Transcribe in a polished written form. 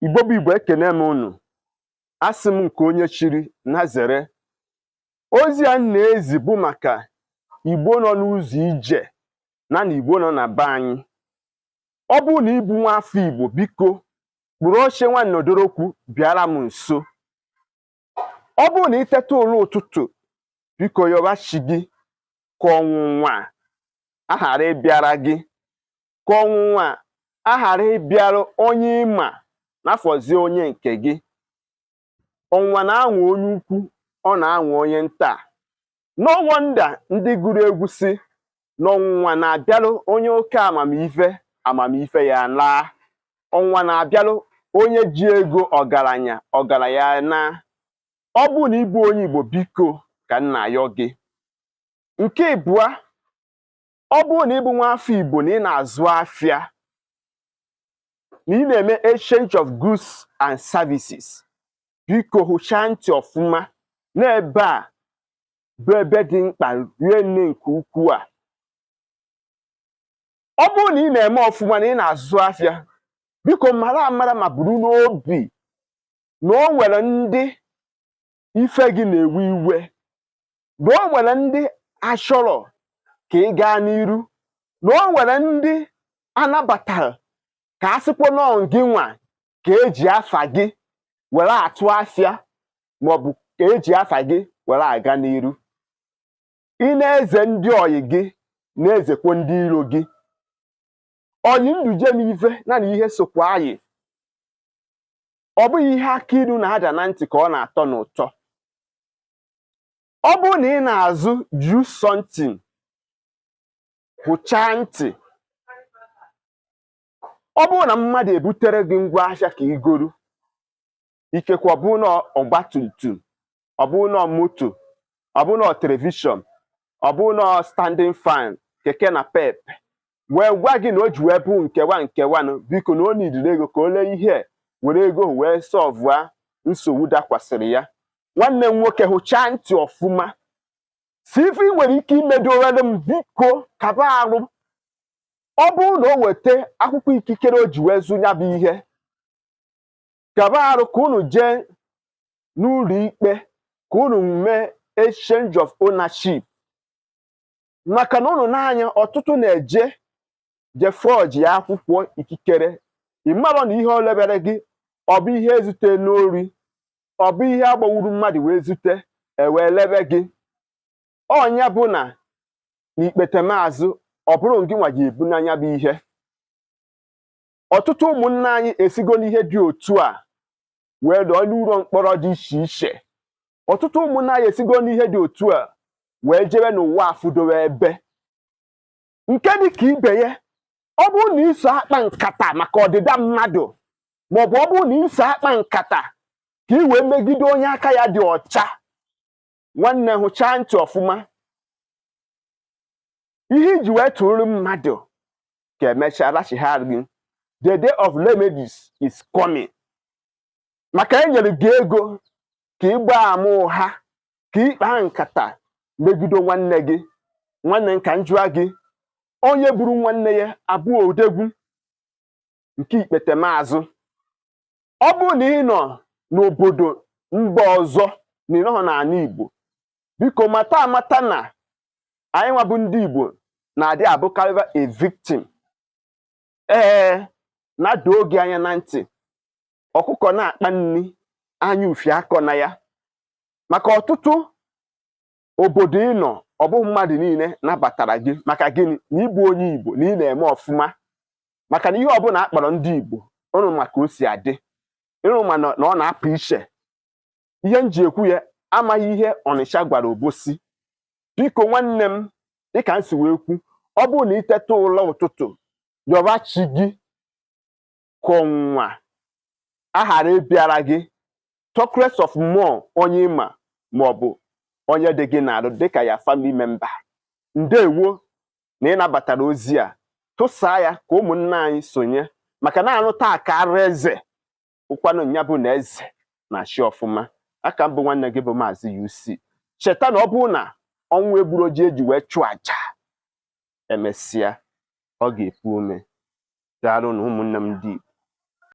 Igbo bụ Igbo, ekene m unu. Asị m nke onye chiri na zere. Ozi a m na-ezi bụ maka Igbo nọ n'ụzọ ije na na Igbo nọ na be anyị. Ọ bụrụ na ịbụ nwa afọ Igbo, biko kpụrụ oche nwa nnọdorokwu bịara m nso. Ọ bụrụ na ị teta ụra ụtụtụ, biko yọba chi gị ka ọnwụnwa a ghara ịbịara gị, ka ọnwụnwa a ghara ịbịara onye ịma n'afọzie onye nke gị. Ọnwụnwa na-anwa onye ukwu, ọ na-anwa onye nta. No wonder ndị gụrụ egwu si na ọnwụnwa na-abịarụ onye oke amamife, amamife ya laa. Ọnwụnwa na-abịarụ onye ji ego, ọgaranya, ọgaranya na. Ọ bụrụ na ịbụ onye Igbo, biko ka m na-ayọ gị. Nke ịbụa, ọ bụrụ na ịbụ nwa afọ Igbo na ị na-azụ afịa, na ị na-eme exchange of goods and services, biko hụchaa ntị ọfụma n'ebe a bụ ebe dị mkpa rie nne nke ukwuu a. Ọ bụrụ na ị na-eme ọfụma na ị na-azụ afịa, biko mara amara ma buru n'obi na o nwere ndị ife gị na-ewe iwe, na o nwere ndị achọrọ ka ị gaa n'iru, na o nwere ndị anabatara ka a sịkwa nọọ gị nwa ka eji afa gị were atụ afịa, maọbụ ka eji afa gị were aga n'iru. Ị na-eze ndị oyi gị, na-ezekwa ndị iro gị. Oyi nduje m ife na na ihe sokwa ayị. Ọ bụghị ihe aka ilu na-ada na ntị ka ọ na-atọ n'ụtọ. Ọ bụrụ na ị na-azụ use something, hụchaa ntị. Ọ bụrụ na mmadụ ebutere gị ngwa ahịa ka ị goro, ikekwe ọ bụrụ na ọgba tum tum, ọ bụrụ na moto, ọ bụrụ na television, ọ bụrụ na standing fan, keke na pep, wee gwa gị na o ji wee bụ nkewa nkewanụ, biko na o nidiri ego ka o lee ihe were ego wee solve nsogbu dakwasịrị ya. Nwanne m nwoke, hụchaa ntị ọfụma. Si ife ị nwere ike imedowere m, biko kaba arụ. Ọ bụrụ na o weta akwụkwọ ikikere o ji wee zụ ya bụ ihe, kaba arụ ka unu jee n'ụlọ ikpe ka unu mee exchange of ownership, maka na unu n'anya ọtụtụ na-eje je forge ya akwụkwọ ikikere. Ị marọ na ihe o lebere gị ọ bụ ihe ezute n'ori, ọ bụ ihe agbawuru mmadụ wee zute ewee lebe gị. Ọnya bụ na n'ikpete maazụ, ọ bụrụ gị nwa ga-ebu n'anya bụ ihe. Ọtụtụ ụmụnne anyị esigo n'ihe dị otu a wee dọọ n'ụlọ mkpọrọ dị iche iche. Ọtụtụ ụmụnne anyị esigo n'ihe dị otu a wee jebe n'ụwa afụdowe ebe nke dị ka ibe ya. Ọ bụrụ na iso akpa nkata maka ọdịda mmadụ, maọbụ ọ bụrụ na iso akpa nkata ka ị wee megide onye aka ya dị ọcha, nwanne, hụchaa ntị ọfụma. Ihe iji wee tụrụ mmadụ ka emechaa lachigharị gị. The day of remedies is coming. Maka e nyere gị ego ka ị gbaa ama ụgha, ka ị kpaa nkata megide nwanne gị. Nwanne, nka njụa gị, onye gburu nwanne ya abụọ odegwu nke ikpete maazụ. Ọ bụrụ na ị nọ n'obodo mba ọzọ na ị nọghọ n'ala Igbo, biko mata amata na anyị nwa bụ ndị Igbo na-adị abụkarịba a victim. Ee, na-doo gị anya na ntị, ọkụkọ na-akpa nri anya ufi akọ na ya. Maka ọtụtụ obodo ị nọ, ọ bụghị mmadụ niile nabatara gị. Maka gịnị? Na ịbụ onye Igbo na ị na-eme ọfụma. Maka na ihe ọbụla akpọrọ ndị Igbo ụnụ, maka o si adị ịnụ, ma na ọ na-apụ iche. Ihe m ji ekwu ya, amaghị ihe Ọnịsha gwara Obosi. Biko nwanne m, dịka m si wee kwu, ọ bụrụ na ị teta ụra ụtụtụ, yọba chi gị ka ọnwụnwa a ghara ịbịara gị, talk less of more onye ịma maọbụ onye dị gị n'arụ dịka ya family member. Ndewo na ị nabatara ozi a. Tụsaa ya ka ụmụnne anyị sonye, maka na anụ taa ka ara eze ụkwanụ nya bụ na eze na-achị ọfụma. Aka mbụ, nwanne gị bụ Maazị UC. Cheta na ọ bụrụ na ọnwụ egburu ji eji wee chụọ àjà, emesịa ọ ga-epu ome. Daalụ na ụmụnne m ndị Igbo.